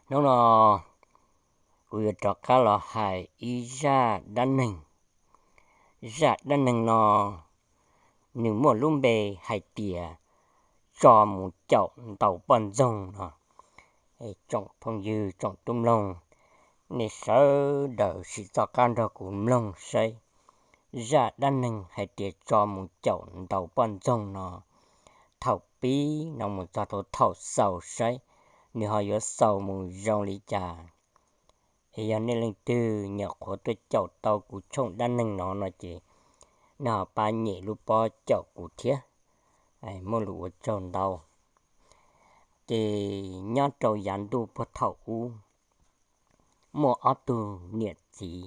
Hnub no kuv yuav rov qab los hais ib zaj dab neeg. Zaj dab neeg no nws muaj lub npe hais tias tso mus caum ntaus poj ntxoog no. Tsoom phooj ywg tsoom tub mloog, nej sawv daws sim txoj qab nrog kuv mloog saib zaj dab neeg hais tias tso mus caum ntaus poj ntxoog no, thaum pib no mus txog rau thaum xaus saib nws ho yuav xaus mus zoo li cas. Es yog nej leej twg nyuam qhuav tuaj caum tau kuv tshooj dab neeg no no ces nej ho pab nyem lub pob caum kuv thiab, muaj lus ua tsaug ntau. Ces nyob rau yav ntuj puag thaum ub, muaj ob tug niam txiv,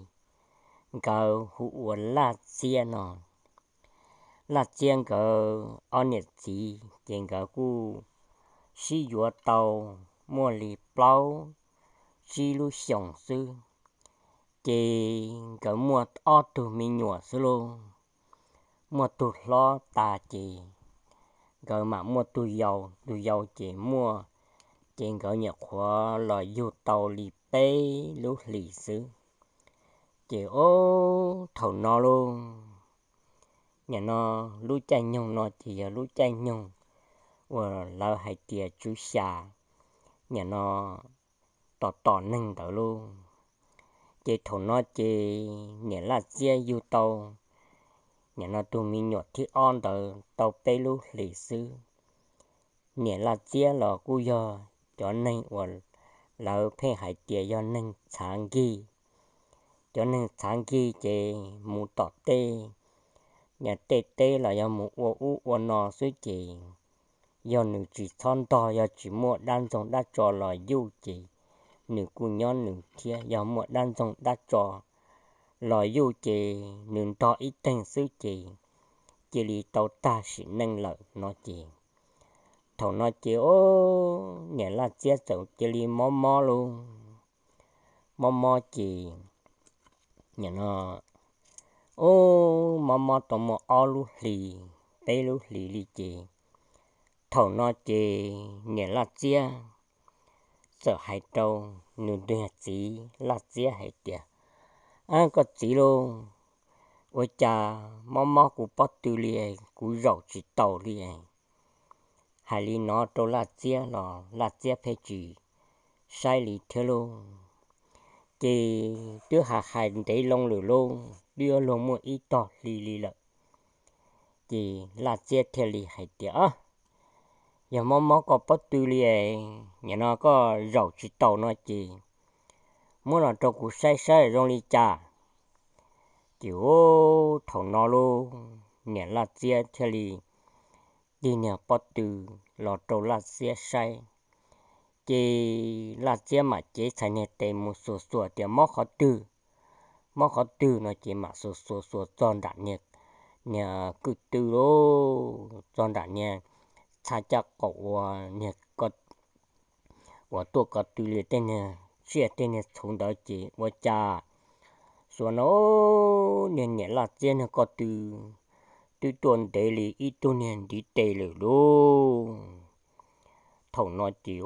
nkawd hu ua Laj Txiab no. Laj Txiab nkawd ob niam txiv ces nkawd kuj sib yuav tau muaj li plaub tsib lub xyoos xwb, ces nkawd muaj ob tug me nyuam xwb lauj. Muaj tug hlob tas ces nkawd mam muaj tug yau, tug yau ces muaj, ces nkawd nyuam qhuav los yug tau li peb lub hlis xwb. Ces ob thaum no lauj, nim no lub caij nyoog no ces yog lub caij nyoog uas lawv hais tias tswv xya, nim no tos tos neeg ntawd lauj. Ces thaum no ces niam Laj Txiab yug tau nim no tus me nyuam thib ob ntawd tau peb lub hlis xwb. Niam Laj Txiab los kuj yog cov neeg uas lawv pheej hais tias yog neeg txhav nkig. Cov neeg txhav nkig ces mus tom tej, tej teb los yog mus ua ub ua no xwb ces yog nws tsis txhob ntog, yog tsis muaj dab ntxoog dab tso los yuj ces nws kuj nyob nws thiab, yog muaj dab ntxoog dab tso los yuj ces nws ntog ib teeg xwb ces cia li tau tag sim neej lawm no ces. Thaum no ces niam Laj Txiab txawm cia li mob mob lauj. Mob mob ces nim no ub mob mob tau muaj ob lub hlis, peb lub hlis li ces thaum no ces niam Laj Txiab txawm hais rau nws tus txiv Laj Txiab hais tias, Koj txiv lauj, ua cas mob mob kuv pob tw li, kuv zaum tsis taus li. Hais li no rau Laj Txiab los Laj Txiab pheej tsis saib li thiab lauj. Ces twb hais hais ntev loo lawm lauj, twb yuav luag muaj ib tog hli li lawm. Ces Laj Txiab thiaj li hais tias, Yog mob mob koj pob tw li, nim no koj zaum tsis taus no ces muab los rau kuv saib saib zoo li cas. Ces ub thaum no lauj, niam Laj Txiab thiaj li tig niag pob tw los rau Laj Txiab saib. Ces Laj Txiab mam cev txhais niag tes mus xuas xuas tias, Mob qhov twg? Mob qhov twg? No ces mam xuas xuas xuas txog nram niag, niag kwj tw lauj, txog nram niag txha caj qaum uas niag uas tuaj ko tw li tej niag tsiaj tej niag txhuv ntawd ces ua cas xuas no niag niam Laj Txiab niag ko tw twb tuaj ntev li ib tug niag ntiv tes lawm lauj. Thaum no ces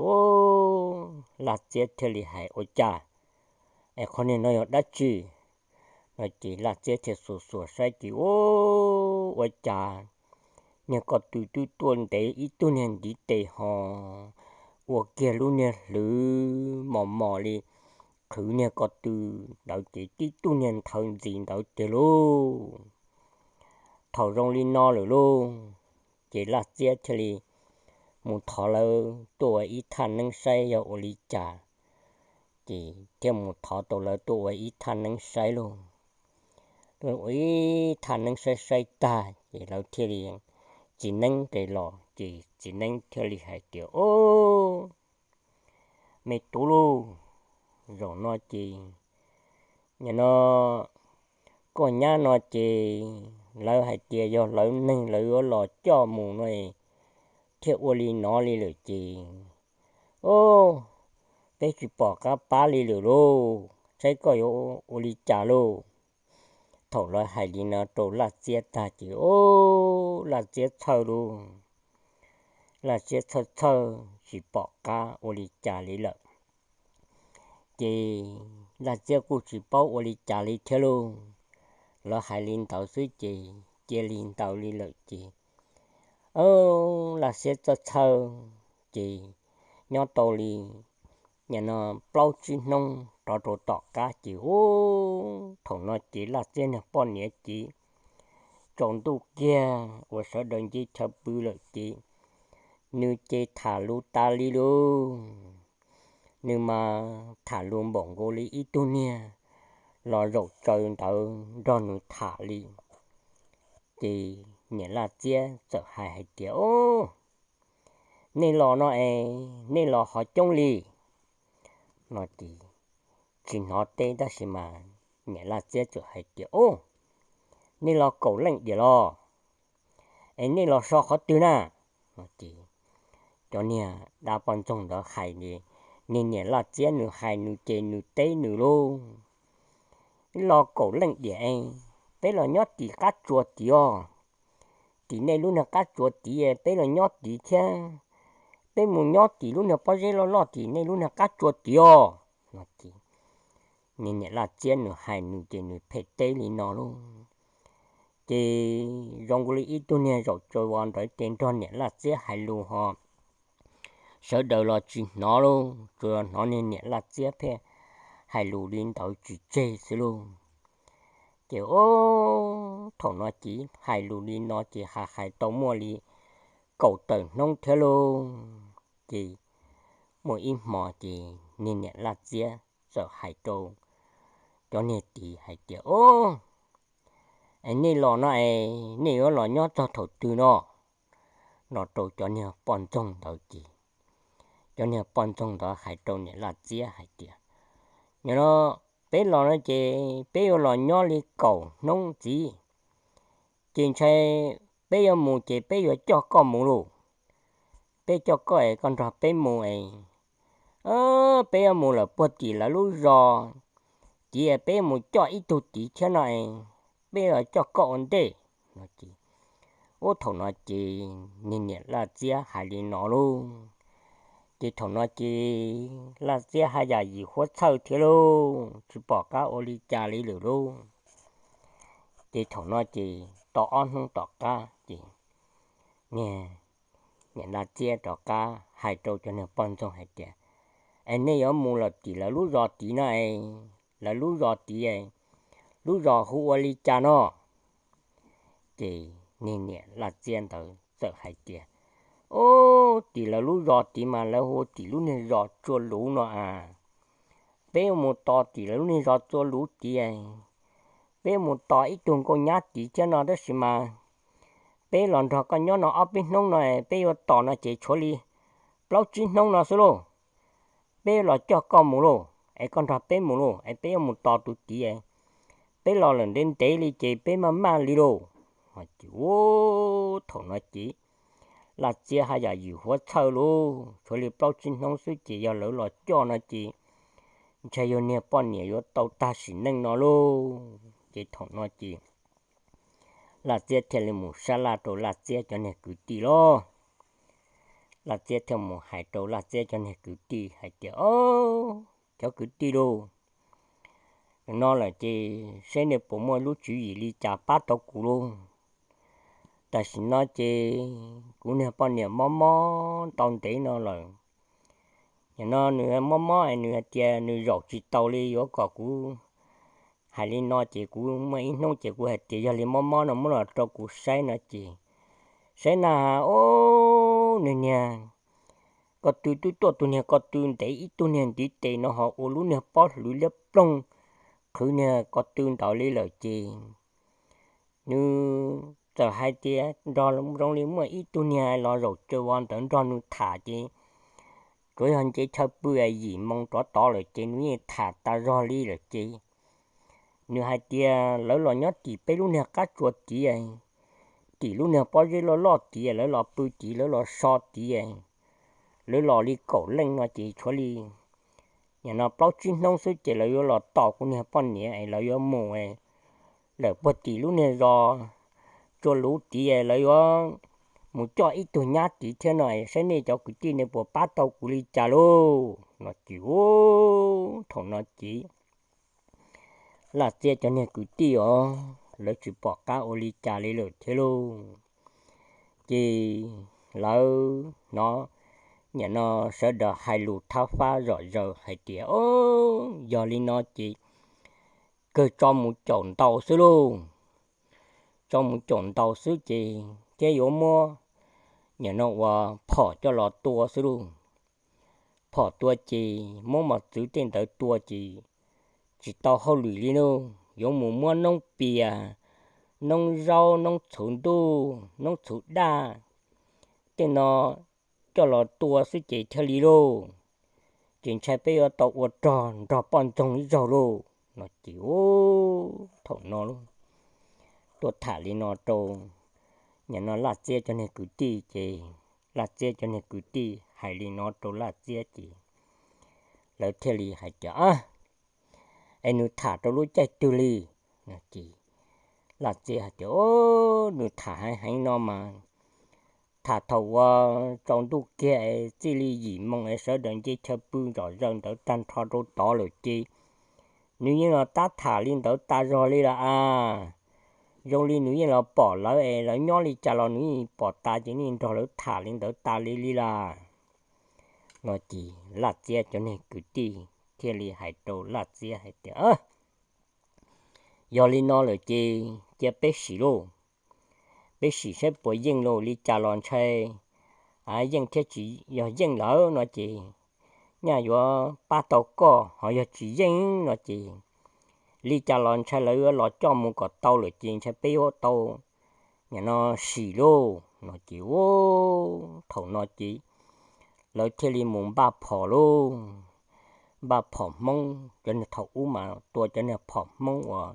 Laj Txiab thiaj li hais, Ua cas es qhov niag no yog dab tsi? No ces Laj Txiab thiaj xuas xuas saib ces ub ua cas niag ko tw twb tuaj ntev ib tug niag ntiv tes ho ua kiag lub niag hlwv mos mos li qhwv niag ko tw ntawd ces tib tug niag nthawv ntxiv ntawd tiag lauj. Thaum zoo li no lawm lauj, ces Laj Txiab thiaj li mus thov lawv tuaj ua ib thaj neeb saib yog ua li cas. Ces thiaj mus thov tau lawv tuaj ua ib thaj neeb saib lauj. Tuaj ua ib thaj neeb saib saib tag ces lawv thiaj li, txiv neeb tes los ces txiv neeb thiaj li hais tias, Ob, me tub lauj, zaum no ces nim no koj nyab no ces lawv hais tias yog lawv neeg lawv yuav los coj mus no thiaj ua li no li lawm ces, ob, peb tsis pom qab pab li lawm lauj, saib koj yuav ua li cas lauj. Thaum lawv hais li no rau Laj Txiab tag ces ob, Laj Txiab txhawj lauj. Laj Txiab txhawj txhawj tsis pom qab ua li cas li lawm. Ces Laj Txiab kuj tsis paub ua li cas li thiab lauj. Lawv hais li ntawd xwb ces cia li ntawd li lawm ces Laj Txiab txawj txhawj ces nyob tau li nim no plaub tsib hnub rov rau tom qab ces ub, thaum no ces Laj Txiab niag poj niam ces tsaus ntuj kiag uas sawv daws nce chaw pw lawm ces nws ces tham lus tas li lauj. Nws mas tham lus npaum nkaus li ib tug niag los zaum tsaws ntawd nrog nws tham li. Ces niam Laj Txiab txawm hais hais tias, Ub, nej los no es nej los ho coob li no ces tsis hnov teb tab sis mas niam Laj Txiab txawm hais tias, Ub, nej los kaum leej diam los es nej los so qhov twg na? Ces cov niag dab poj ntxoog ntawd hais, niag niam Laj Txiab nws hais nws ces nws teb nws lauj, Los kaum leej diam es peb los nyob tim qab tsuas tid os. Tim nej lub niag qab tsuas tid peb los nyob tid thiab. Peb mus nyob tim lub niag pob zeb loj loj tim nej lub niag qab tsuas tid os no ces niam Laj Txiab nws hais nws ces nws phem teb li no lauj. Ces zoo nkaus li ib tug niag zaum tsaws vos ntawd ces nrog niam Laj Txiab hais lus ho sawv daws los tsis hnov lauj, tsuas hnov niag niam Laj Txiab pheej hais lus li ntawd tsis tseg xwb lauj. Ces ub, thaum no ces hais lus li no ces hais hais tau muaj li kaum tawm hnub thiab lauj. Ces muaj ib hmo ces niag niam Laj Txiab txawm hais rau cov niag tid hais tias, Ub, es nej los no es nej yuav los nyob txog thaum twg no? No rau cov niag poj ntxoog ntawd ces cov niag poj ntxoog ntawd hais rau niam Laj Txiab hais tias, Nim no peb los no ces peb yuav los nyob li kaum hnub ntxiv, ces ntshai peb yuav mus ces peb yuav coj koj mus lauj. Peb coj koj es koj nrog peb mus es peb yuav mus lawm puag tim lawv lub zos tid, peb mus coj ib tug tid thiab no es peb yuav coj koj ua ntej no ces ub, thaum no ces niag niam Laj Txiab hais li no lauj. Ces thaum no ces Laj Txiab haj yam yim huab txhawj thiab lauj, tsis pom qab ua li cas li lawm lauj. Ces thaum no ces tau ob hnub tom qab ces niag niam Laj Txiab rov qab hais rau cov niag poj ntxoog hais tias, Es nej yuav mus lawm tim lawv lub zos tid no es lawv lub zos tid, lub zos hu ua li cas no? Ces niag niam Laj Txiab ntawd txawm hais tias, Ub, tim lawv lub zos tid mas lawv hu tim lub niag zos Tsua Luv no a. Peb yuav mus tos tim lawv lub niag zos Tsua Luv tid, peb mus tos ib tug nkauj nyab tid thiab no tab sis mas peb los nrog koj nyob no ob peb hnub no, peb yuav tos no ces tshuav li plaub tsib hnub no xwb lauj. Peb los coj koj mus lauj, es koj nrog peb mus lauj, es peb yuav mus tos tus tid. Peb los lawm ntev ntev li ces peb maj maj li lauj. Ces ub, thaum no ces Laj Txiab haj yam yim huab txhawj lauj, tshuav li plaub tsib hnub xwb ces yog lawv los coj no ces ntshai yog niag poj niam yuav tau tag sim neej no lauj. Ces thaum no ces Laj Txiab thiaj li mus sab laj rau Laj Txiab cov niag kwv tij lauj. Laj Txiab thiaj mus hais rau Laj Txiab cov niag kwv tij hais tias, Au, cov kwv tij lauj, no lawm ces seb nej puas muaj lub tswv yim li cas pab tau kuv lauj. Tam sim no ces kuv niag poj niam mob mob tau ntev no lawm. Nim no nws mob mob es nws hais tias nws zaum tsis taus li, yuav kom kuv hais li no ces kuv muaj ib hnub ces kuv hais tias yog li mob mob no muab los rau kuv saib no ces saib na, ub, nws niag ko tw twb tuaj tus niag ko tw ntev ib tug niag ntiv tes no ho ua lub niag pob hlwv liab ploog qhwv niag ko tw ntawd li lawm ces nws txawm hais tias nrog zoo li muaj ib tug niag los zaum tsaws vos ntawd nrog nws tham ces tsuav yog nce chaw pw yim moo rov tod lawm ces nws yeej tham tas zog li lawm ces nws hais tias lawv los nyob tim peb lub niag qab tsuas tid, tim lub niag pob zeb loj loj tid, lawv los pw tid, lawv los so tid, lawv los li kaum leej no ces tshuav li nim no plaub tsib hnub xwb ces lawv yuav los tos kuv niag poj niam es lawv yuav mus lawm puag tim lub niag zos Tsua Luv tid, lawv yuav mus coj ib tug nyab tid thiab no, saib nej cov kwv tij nej puas pab tau kuv li cas lauj no ces ub, thaum no ces Laj Txiab cov niag kwv tij os, lawv tsis pom qab ua li cas li lawm thiab lauj. Ces lawv hnov nim no sawv daws hais lus thab fab zom zaws hais tias, o, yog li no ces kawg tso mus caum ntaus xwb lauj. Tso mus caum ntaus xwb ces thiab yuav muab nim no ua phom coj los tua xwb lauj. Phom tua ces muab mos txwv tej ntawd tua ces tsis tau hauj lwm li lauj. Yuav mus muab noob pias, noob zaub, noob txhuv ntuj, noob txhuv daj, tej no coj los tua xwb ces thiaj li lauj. Ces ntshai peb yuav tau ua rog nrog poj ntxoog ib zaug lauj no ces ub, thaum no tuaj tham li no rau nim no Laj Txiab cov niag kwv tij ces Laj Txiab cov niag kwv tij hais li no rau Laj Txiab ces lawv thiaj li hais tias, es nws tham rau lub caij twg li no ces Laj Txiab hais tias, nws tham heev heev no mas tham thaum uas tsaus ntuj kiag es txij li yim moo es sawv daws nce chaw pw zom zaws ntawd tag nrho rau tod lawm ces nws yeej los tab tham li ntawd tas zog li lawm a. Zoo li nws yeej los pom lawv es lawv nyob li cas los nws yeej pom tas ces nws nrog lawv tham li ntawd tas li li lawm no ces Laj Txiab cov niag kwv tij thiaj li hais rau Laj Txiab hais tias, yog li no lawm ces cia peb sim lauj, peb sim saib puas yeej lauj, li cas los ntshai yeej thiab tsis yog yeej lawm no ces nyaj yuav pab tau koj, ho yog tsis yeej no ces li cas los ntshai lawv yuav los coj mus kom tau lawm ces ntshai peb yuav tau nim no sim lauj no ces ub, thaum no ces lawv thiaj li mus npaj phom lauj. Npaj phom Hmoob, cov niag thaum ub mas tua cov niag phom Hmoob uas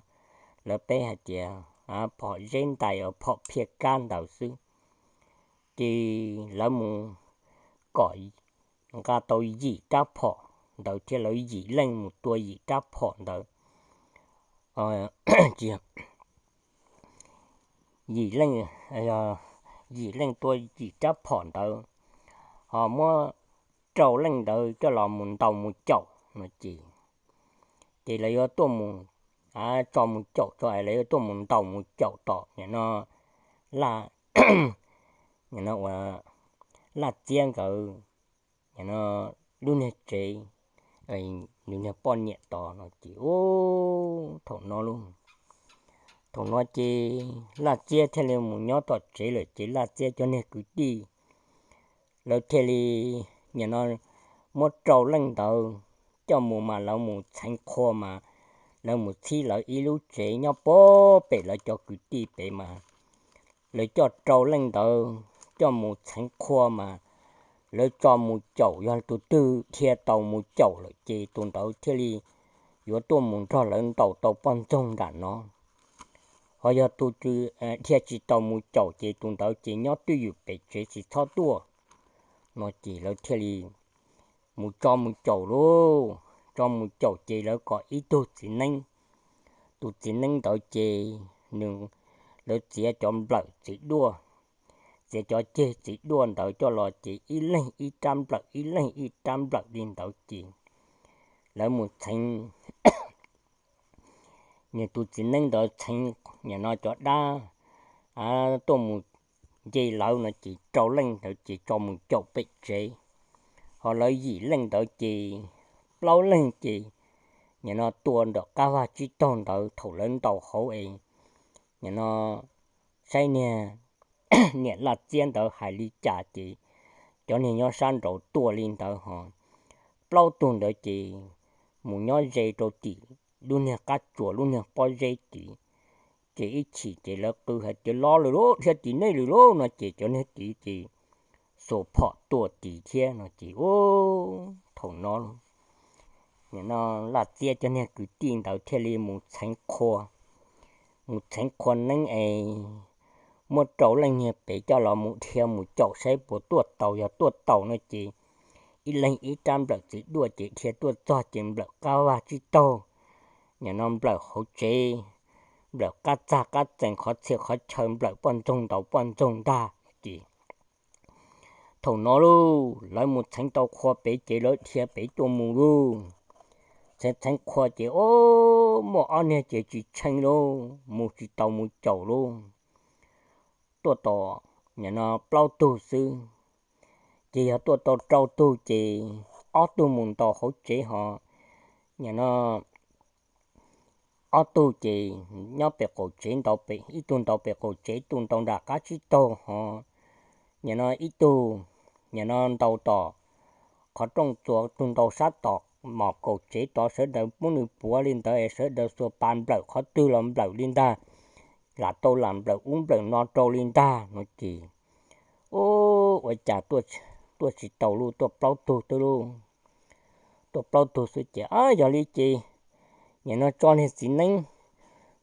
lawv peb hais tias phom zeb ntais uas phom phiaj kab ntawd xwb. Ces lawv mus kom nqa tau yim rab phom ntawd thiab lawv yim leej mus tua yim rab phom ntawd. Yim leej, yim leej tua yim rab phom ntawd, ho muab rau leej ntawd coj los mus ntaus mus caum no ces, ces lawv yuav tuaj mus, tso mus caum tso es lawv yuav tuaj mus ntaus mus caum tom nim no Laj, nim no ua Laj Txiab nkawd nim no lub niag tsev, nws niag poj niam tod no ces ub, thaum no lauj, thaum no ces Laj Txiab thiaj li mus nyob tom tsev lawm ces Laj Txiab cov niag kwv tij lawv thiaj li nim no muab rau leej ntawd coj mus mas lawv mus txheev qhua mas lawv mus txhib lawv ib lub tsev nyob puag pem lawv cov kwv tij pem mas lawv coj rau leej ntawd coj mus txheev qhua mas lawv tso mus caum, yog tus twg dhia tau mus caum lawm ces tus ntawd thiaj li yuav tuaj mus nrog lawv ntaus tau poj ntxoog nram no. Ho yog tus twg dhia tsis tau mus caum ces tus ntawd ces nyob twj ywm pem tsev tsis txhob tuaj no ces lawv thiaj li mus tso mus caum lauj. Tso mus caum ces lawv kom ib tug txiv neeb, tus txiv neeb ntawd ces nws, lawv txiav cov nplawm txiv duaj, txiav cov ceg txiv duaj ntawd coj los ces ib leeg ib rab nplawm ib leeg ib rab nplawm li ntawd ces lawv mus txheev, nws tus txiv neeb ntawd txheev nim no cov dab tuaj mus nce lawv no ces rau leej ntawd ces tso mus caum pem tsev. Ho lawv yim leej ntawd ces plaub leeg ces nim no tua nram qab vaj tsib taug ntawd thaum lawv ntaus hauv es nim no saib niag niam Laj Txiab ntawd hais li cas ces cov niag nyob sab nraud tua li ntawd ho plaub tug ntawd ces mus nyob ze rau tim lub niag qab tsuas lub niag pob zeb tid. Ces ib chim ces lawv qw hais tias los lawm lauj, dhia tim nej lawm lauj no ces cov niag tid ces xuas phom tua tid thiab no ces ub, thaum no nim no Laj Txiab cov niag kwv tij ntawd thiaj li mus txheev qhua, mus txheev qhua neeb es muab rau leej niag pem coj los mus dhia mus caum saib puas tuaj tau, yog tuaj tau no ces ib leeg ib rab nplawm txiv duaj ces dhia tuaj txog ces nplawm qab vaj tsib taug, nim no nplawm hauv tsev, nplawm qab txag qab txees qhov txhia qhov chaw, nplawm poj ntxoog ntaus poj ntxoog ntag no ces Thaum no lauj, lawv mus txheev tau qhua pem ces lawv dhia pem tuaj mus lauj. Txheev txheev qhua ces o, muaj ob niag ces tsis tshee lauj, mus tsis tau mus caum lauj. Tuaj tom, nim no plaub tug xwb, ces yog tuaj tau rau tug ces ob tug mus ntaus hauv tsev ho, nim no ob tug ces nyob pem qaum tsev, ib tug ntaus pem qaum tsev, ib tug ntaus nram qab tsib taug ho, nim no ib tug, nim no ntaus tom qhov rooj txuas, tus ntaus sab tom mom kaum tsev tod, sawv daws muab nws puav li ntawd es sawv daws xuas pas nplawm qhov twg los nplawm li ntag, lam tau lam nplawm ub nplawm no rau li ntag no ces, u, ua cas tuaj tsis tau lauj, tuaj plaub tug xwb lauj. Tuaj plaub tug xwb ces, a, yog li ces nim no tso niag txiv neeb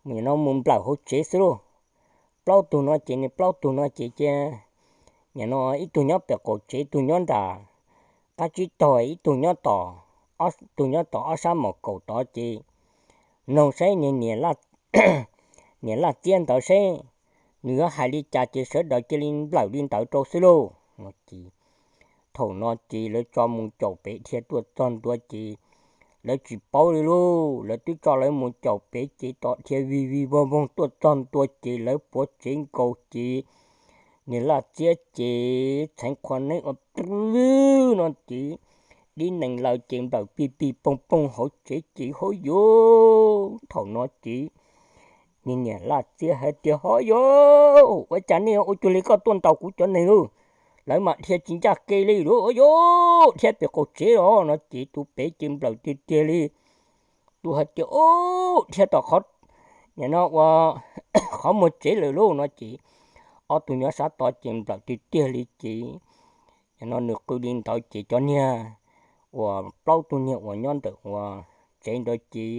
nim no mus nplawm hauv tsev xwb lauj. Plaub tug no ces, niag plaub tug no ces cia, nim no ib tug nyob pem qaum tsev, ib tug nyob nram qab tsib taug, ib tug nyob tom, ib tug nyob tom ob sab mom kaum tod ces noog saib niag niam laj txiab ntawd seb nws yuav hais li cas ces sawv daws cia li nplawm li ntawd rau xwb lauj no ces, thaum no ces lawv tso mus caum pem dhia tuaj txog ntua ces lawv tsis paub li lauj, lawv twb tso lawv mus caum pem ces tom dhia vij vij voog voog tuaj txog ntua ces lawv puav tsev nkaus ces niag laj txiab ces txheev qhua neeb ua pw no ces dib nees laws ces nplawm pig pig poog poog hauv tsev ces hauv yuav. Thaum no ces niag niam laj txiab hais tias, hauv yuav, ua cas nej ua cuag li koj tuaj ntaus kuv cov neeg lauj, lawv mam dhia tsis ncaj ke li lauj, hauv yuav, dhia pem qaum tsev los no ces tus pem ces nplawm tiag tiag li. Tus hais tias, u, dhia tom qhov, nim no ua qhov muag tsev lawm lauj no ces ob tug nyob sab tod ces nplawm tiag tiag li ces nim no nws qw li ntawd ces cov niag uas plaub tug niag uas nyob ntawm ua tsev ntawd ces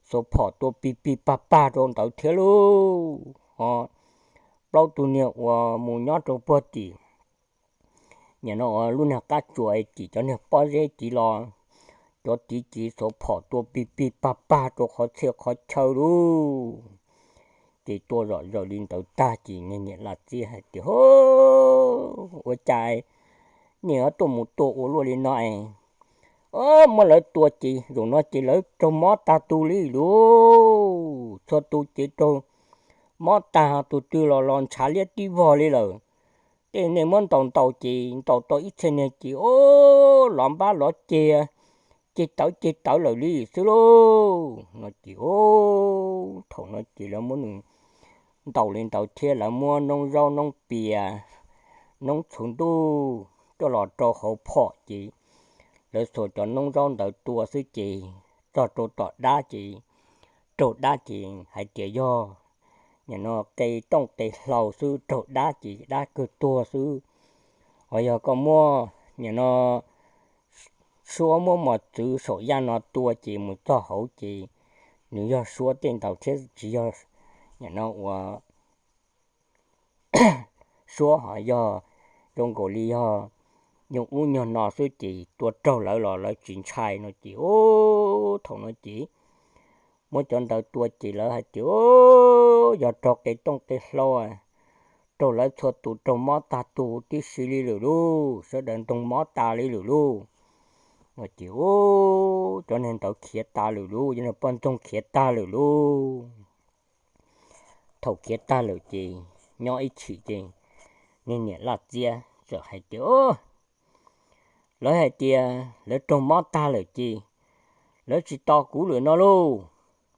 xuas phom tua pig pig pag pag rau ntawd thiab lauj. Ho plaub tug niag uas mus nyob rau puag tim, nim no ua lub niag qab tsuas tim cov niag pob zeb tid los, cov tid ces xuas phom tua pig pig pag pag rau qhov txhia qhov chaw lauj. Ces tua zom zaws li ntawd tag ces niag niam laj txiab hais tias, hauv, ua cas nej tuaj mus tua ua luaj li no es, muab lawv tua ces zaum no ces lawv raug mob tag tus li lauj, txhua tus ces raug mob tag, tus twg los los ntshav liab tib vog li lawm. Tej nej muab ntaus ntaus ces ntaus tau ib txhia niag ces, o, lov npab lov ceg, ceg tawv ceg tawv lawm li xwb lauj no ces, o, thaum no ces lawv muab nws ntaus li ntawd thiab lawv muab noob zaub noob pias, noob txhuv ntuj coj los rau hauv phom ces lawv xuas cov noob zaub ntawd tua xwb ces txog rau tom dab ces, raug dab ces hais tias yog, nim no qe tooj qe hlau xwb, raug dab ces dab kawg tuag xwb. Ho yog koj muab, nim no suab muab mos txwv saum yaj no tua ces mus txog hauv ces nws yog suab tej ntawd thiab tsis yog, nim no ua suab ho yog zoo nkaus li yog nyuag ub nyuag no xwb ces tua raug lawv los lawv tsis ntshai no ces, o, thaum no ces muab cov ntawd tua ces lawv hais tias, o, yog raug qe tooj qe hlau, raug lawv txhua tus raug mob tag tus tib si li lawm lauj, sawv daws ntoog mob tas li lawm lauj no ces, o, cov neeg ntawd khiav tas lawm lauj, cov neeg poj ntxoog khiav tag lawm lauj. Thaum khiav tag lawm ces nyob ib chim ces niag niam laj txiab txawm hais tias, lawv hais tias lawv raug mob tag lawm ces lawv tsis tos kuv lawm no lauj,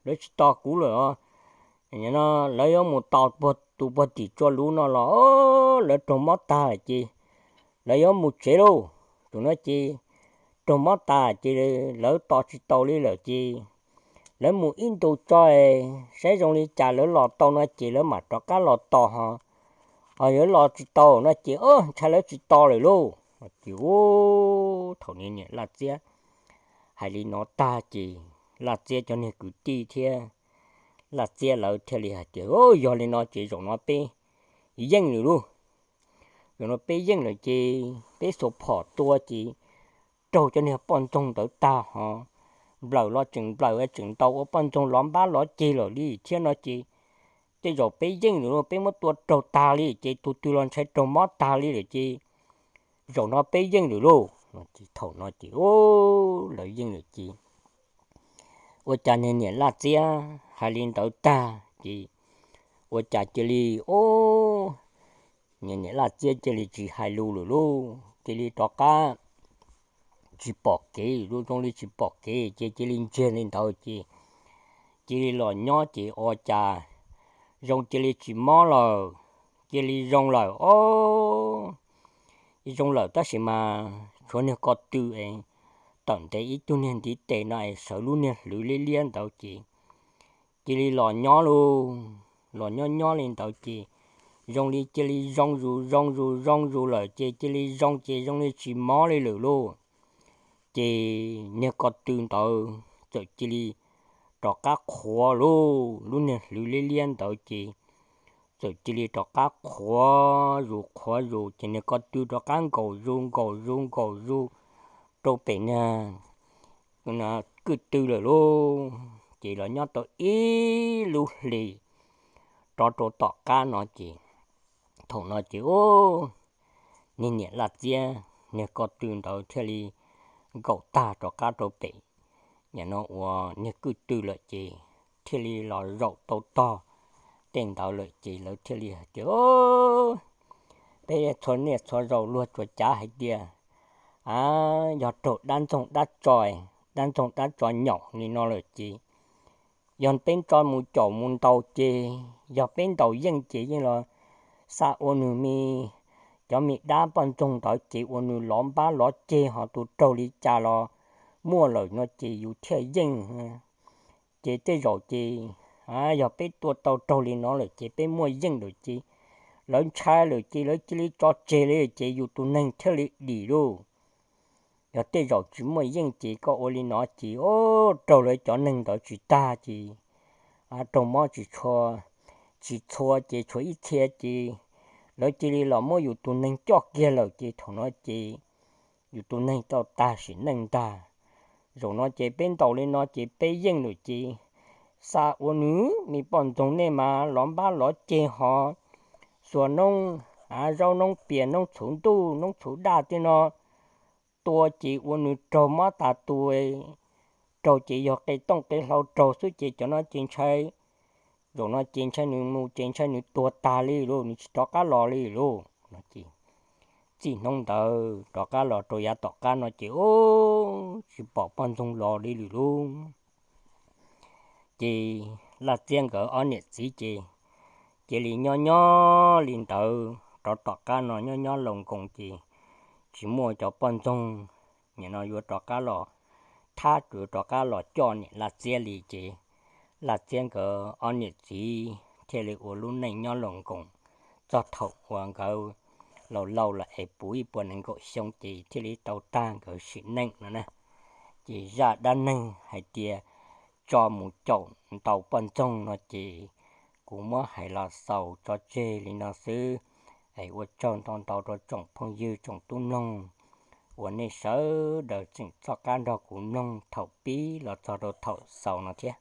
lawv tsis tos kuv lawm os. Lawv yuav mus tos tus puag tim tsua luv no los lawv raug mob tag lawm ces lawv yuav mus tsev lauj. Tus no ces raug mob tas ces lawv tos tsis tau li lawm ces lawv mus ib ntus tso, saib zoo li cas lawv los tau no ces lawv mam rov qab los tos ho. Ho yuav los tsis tau no ces ntshai lawv tsis tos lawm lauj. Ces thaum niag niam laj txiab hais li no tag ces laj txiab cov niag kwv tij thiab laj txiab lawv thiaj li hais tias, yog li no ces zaum no peb yeej lawm lauj. Zaum no peb yeej lawm ces peb xuas phom tua ces raug cov niag poj ntxoog ntawd tag ho, nplawm los tseem nplawm tseem ntaus ua poj ntxoog lov npab lov ceg lawm li thiab no ces tej zaum peb yeej lawm lauj, peb muab tua raug tag li ces tus twg los ntshai raug mob tag li lawm ces zaum no peb yeej lawm lauj. Thaum no ces lawv yeej lawm ces ua cas niag niam laj txiab hais li ntawd tag ces ua cas cia li, o, niag niam laj txiab cia li tsis hais lus lawm lauj, cia li rov qab tsis pom kev, zoo li tsis pom kev ces cia li ntsiag li ntawd ces cia li los nyob ces ua cas zoo cia li tsis mob lawm, cia li zoo lawm, o, zoo lawm tab sis mas tshuav niag ko tw es tawm ntev ib tug niag ntiv tes no es sawv lub niag hlwv liab liab ntawd ces cia li los nyob lauj, los nyob nyob li ntawd ces zoo li cia li zoo zus zoo zus zoo zus lawm ces cia li zoo ces zoo li tsis mob li lawm lauj. Ces niag ko tw ntawd txawm cia li rov qab qhuav lauj, lub niag hlwv liab liab ntawd ces txawm cia li rov qab qhuav zus qhuav zus ces niag ko tw rov qab nkaum zus nkaum zus nkaum zus rau pem niag kwj tw lawm lauj. Ces los nyob tau ib lub hlis rov rau tom qab no ces thaum no ces niag niam laj txiab niag ko tw ntawd thiaj li nkaum tag rov qab rau pem nim no uas niag kwj tw lawm ces thiaj li los zaum tau tog tej ntawd lawm ces lawv thiaj li hais tias, peb txhua niaj txhua zaus luag tsuas cav hais tias, a, yog raug dab ntxoog dab tso, dab ntxoog dab tso nyaum li no lawm ces yog peb tso mus caum mus ntaus ces yog peb ntaus yeej ces yeej los xa ua nws me, cov me dab poj ntxoog ntawd ces ua nws lov npab lov ceg ho tus raug li cas los muaj lawm no ces yus thiaj yeej. Ces tej zaum ces yog peb tua tau raug li no lawm ces peb muaj yeej lawm ces lawv ntshai lawm ces lawv cia li tso tseg li ces yus tus neeg thiaj li dim lauj. Yog tej zaum tsis muaj yeej ces koj ua li no ces raug lawv cov neeg ntawd tsis tag ces raug mob tsis tshua, tsis txhua ces tshuav ib txhia ces lawv cia li los muab yus tus neeg coj kiag lawm ces thaum no ces yus tus neeg tau tag sim neej ntag. Zaum no ces peb ntaus li no ces peb yeej lawm ces xa ua nws me poj ntxoog nej mas lov npab lov ceg ho xuas noob, a, zaub noob pias noob txhuv ntuj noob txhuv daj tej no tua ces ua nws raug mob tas tus, raug ces yog qe tooj qe hlau raug xwb ces cov no ces ntshai, zaum no ces ntshai nws mus ces ntshai nws tuag tag li lauj, nws tsis rov qab los li lauj no ces txij hnub ntawd rov qab los rau yav tom qab no ces tsis pom poj ntxoog los li lawm lauj. Ces Laj Txiab nkawd ob niam txiv ces cia li nyob nyob li ntawd rov tom qab no nyob nyob laus nkoos ces tsis muaj cov poj ntxoog nim no yuav rov qab los thab, yuav rov qab los coj niam Laj Txiab li ces Laj Txiab nkawd ob niam txiv thiaj li ua lub neej nyob laus nkoos txog thaum uas nkawd laus laus lawm es puv ib puas nees nkaum xyoo ces thiaj li tau tag nkawd sim neej no na. Ces zaj dab neeg hais tias tso mus caum ntaus poj ntxoog no ces kuv muab hais los xaus tso tseg li no xwb. Es ua tsaug ntau ntau rau tsoom phooj ywg tsoom tub mloog uas nej sawv daws tseem txoj qab nrog kuv mloog thaum pib los txog rau thaum xaus no thiab.